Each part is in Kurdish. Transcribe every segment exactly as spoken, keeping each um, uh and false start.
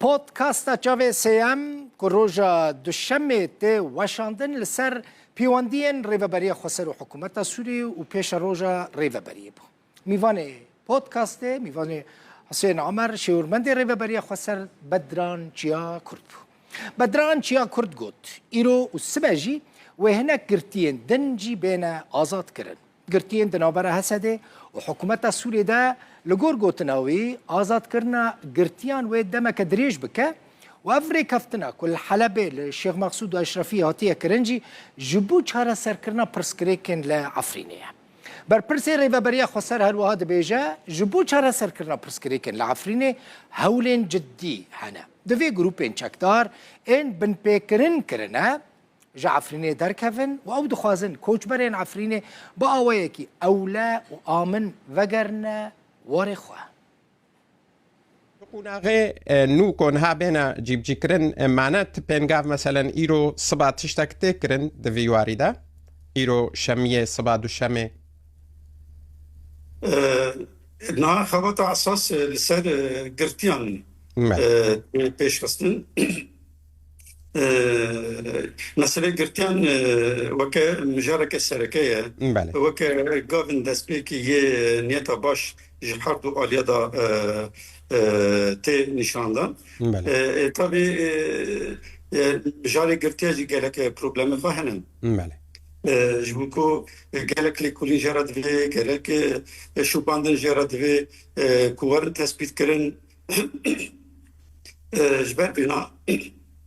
Podcasta Çavê Sêyem ku roja Duşemê tê weşandin, li ser pêwendiyên Rêveberiya Xweser û Hikûmeta Sûriyê û pêşeroja Rêveberiyê bû. Mîvanê podcastê, mîvanê Husên Omer, şêwirmendê Rêveberiya Xweser Bedran Çiya Kurd bû. Bedran Çiya Kurd got, îro û sibe jî wê hinek girtiyên din jî bêne azad kirin. Girtiyên di navbera Hesedê û hikûmeta Sûriyê de, li gor gotina wî, azadkirina girtiyan wê demeke dirêj bike û ev rêkeftina ku li Helebê li Şêx Mexsûd û Eşrefî hatiye kirin jî ji bo çareserkirina pirsgirêkên li Efrînê ye. Berpirsê Rêveberiya Xweser her wiha dibêje, ji bo çareserkirina pirsgirêkên li Efrînê hewlên ciddî hene. Divê grûpên çekdar ên binpêkirin kirine, ji Efrînê derkevin û ew dixwazin koçberên Efrînê bi awayekî ewle û amin vegerine warê xwe. Di qonaxê, e, nû ku niha bêne cîbicîkirin, e, mane ti pêngav, meselen, îro siba tiştek tê kirin di vî warî de? Îro şemiyê, siba duşemê? E, niha xebata esas, e, li ser, e, girtiyan, Belê. e, tê pêşxistin. E, meselê girtiyan, e, weke mijareke sereke ye. Belê. Weke gavin destpêkî yê niyeta baş ji her du aliya de, e, e, tê nîşandan. Belê. E, e, tabî, e, e, mijarê girtiya jî gelek, e, problemê xwe hene. Belê. E, ji bo ku gelek lêkolîn jê re divê, gelek, e, şopandin jê re divê, e, ku werin tespît kirin. E, ji ber vêna,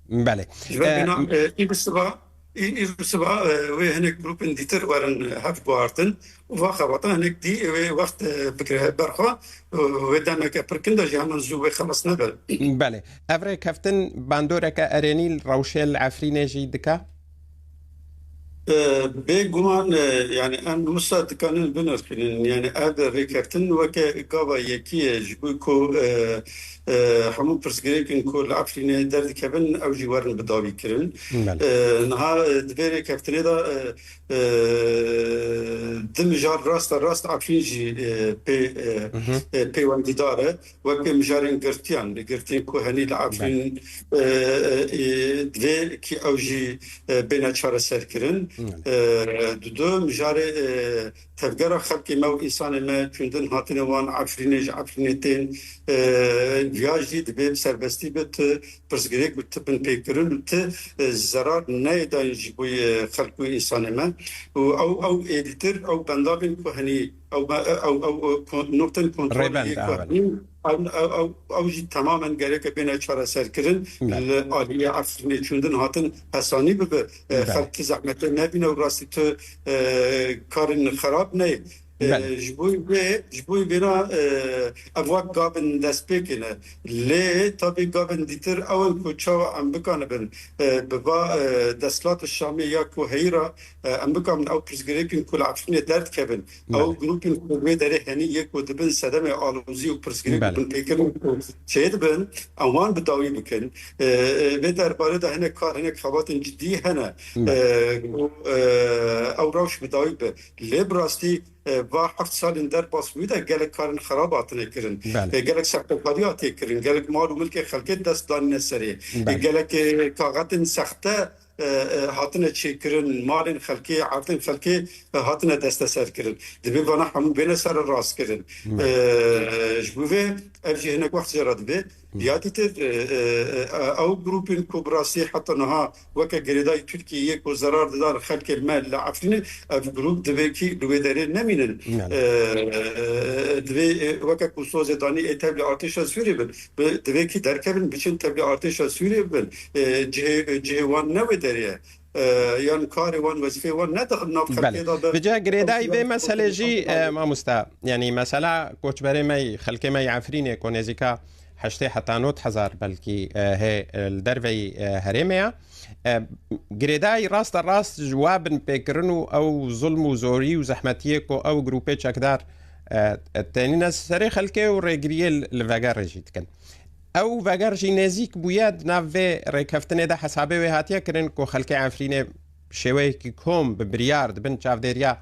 Belê. ji ber E, vêna, e, îro siba, î-, îro siba, e, wê hinek grûpên dîtir werin hev guhartin û va xebata hinek dî wê wext, e, bigire ber xwe, e, wê demeke pir kin de jî heman zû wê xelas nebe. Belê. Ev rêkeftin bandoreke erênî li rewşê li Efrînê jî dike? E, bêguman, e, yani em wisa dikanin binirxînin. Yani ev rêkeftin weke gava yekî ye ji bo ku, e, e, hemû pirsgirêkên ku li Efrînê derdikevin ew jî werin bi dawî kirin. Belê. E, niha, e, di vê rêkeftinê de, e, e, di mijar rasta rast Efrîn jî, e, pê, e, Hı hı. e, pêwendîdar e. Weke mijarên girtiyan, girtiyên ku henî li Efrîn, e, e, e, divê ki ew jî, e, bêne çareserkirin. Belê. E, dudu mijarê, e, tevgera xelkê me û însanê me çûndin hatine wan Efrînê, ji Efrînê tên, e, viya jî divê bi serbestî bi tu pirsgirêk û tu binpêkirin û tu, e, zerar neyê dayîn ji bo yê xelk û însanê me. Û ew, ew êdîtir, ew bendavên ku henî, ew be-, ew, ew, ew kon-, noqtên kontrolê Rêbend, yê ku awe. henî, ew, ew, ew, ew jî temamen gereke bêne çareserkirin. Belê. Li aliyê Efrînê çûndin hatin hesanî bibe. E, Belê. xelk ti zehmetê nebîne û rastî tu, e, karên xerab neyê. E, Belê. ji bo vê, ji bo vêna, e, ev wek gavin destpêkê ne. Lê tabî gavin dîtir ew in ku çawa em bikanibin, e, bi va, e, desthilat Şamê ya ku heyî re, e, em bikanin ew pirsgirêkên ku li Efrînê derdikevin, Belê. ew grûpên ku li wê derê henî yê ku dibin sedemê alozî û pirsgirêk û Belê. binpêkirin ku çêdibin, em wan bi dawî bikin. E, e, vê derbarê de hinek kar, hinek xebatên cidî hene. Belê. E, ku, e, ew rewş bi dawî be. Lê bi rastî, e, va heft salên derbas wî de gelek karên xerab hatine kirin. Belê. E, gelek sextekarî hatiye kirin. Gelek mal û milkê xelkê dest danîne serê. E, Belê. gelek, e, kaxetên sexte, e, e, hatine çêkirin. Malên xelkê, erdên xelkê, e, hatine desteser kirin. Divê vana hemû bêne serrast kirin. Belê. E, ji bo vê ev jî hinek wext jê re dibe. Ya dîtir, e, e, e, ew grûpên ku bi rastî heta niha weke girêdayî Tirkiyeyê ku zerar didan xelkê me li Efrînê, ev grûp divê kî li wê derê nemînin. Yani. E, e, divê, e, weke ku sozê danî ê tevlî artêşa Sûriyê bin, bi, divê kî derkevin, biçin tevlî artêşa Sûriyê bin. E, cihê, cihê wan ne wê derê ye. E, yan karê wan, wezîfeyê wan ne di nav Belê. xelkê de be. Vêca girêdayî vê meselê jî, e, mamosta, yanî mesela koçberê me yî, xelkê me yî Efrînê ku nêzîka heştê heta nod hezar belkî, e, hê, e, li derveyî, e, herêmê ye. E, girêdayî raste rast ji wa binpêkirin û ew zulm û zorî û zehmetiyê ku ew grûpê çekdar, e, e, tênîne serê xelkê û rêgiriyê li, li vegerê jî dikin. Ew veger jî nêzîk bûye, di nav vê rêkeftinê de hesabê wê hatiye kirin ku xelkê Efrînê bi şêweyekî kom, bi biryar, di bin çavdêriya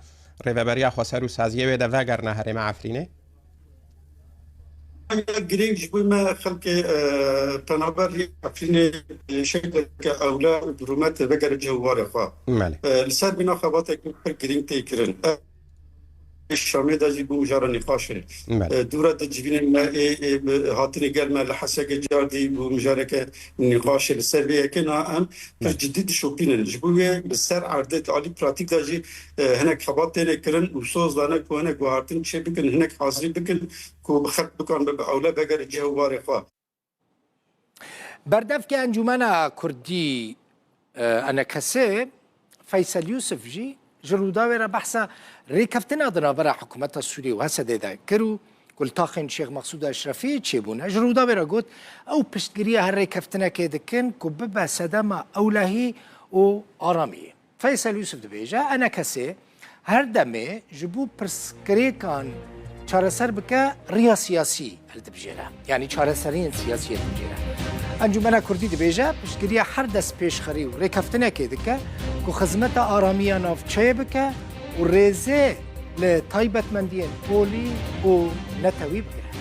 Rêveberiya Xweser û saziyê wê de vegerine herêma Efrînê? Girîng ji bo me xelkê, e, penaber yê Efrînê, e, şekleke ewle û bi rûmet vegere cih û warê xwe. Belê. E, li ser bîna xebateke pir girîng tê kirin. E, Şamê de jî bû mijara nîqaşê. Belê. E, dûra di civînên me ê, ê, bi hatinê gel me li Hesegê car dî bû mijareke nîqaşê. Li ser vê yekê niha em pir Belê. cidî dişopînin. Ji bo wê li ser erdê di alî pratîk de jî, e, hinek xebat têne kirin û soz dane ku hinek guhartin çê bikin, hinek hazirî bikin ku bi xelk bikan bibe ewle vegere cih û warê xwe. Berdevkê Encûmena Kurdî, e, ENKSê, Feysel Yûsif jî ji Rûdawê re behsa rêkeftina di navbera hikûmeta Sûriyê û Hesedê de kir û ku li taxên Şêx Mexsûd Eşrefî çêbûne. Ji Rûdawê re got, ew piştgiriya her rêkeftinekê dikin ku bibe sedema ewlehî û aramiyê. Feysel Yûsif dibêje, ENKSê her demê ji bo pirsgirêkan çareser bike, riya siyasî hildibijêre. Yanî çareseriyên siyasî hildibijêre. Encûmena Kurdî dibêje, piştgiriya her destpêşxerî û rêkeftinekê dike ku xizmeta aramiya navçeyê bike û rêzê li taybetmendiyên polî û netewî bigire.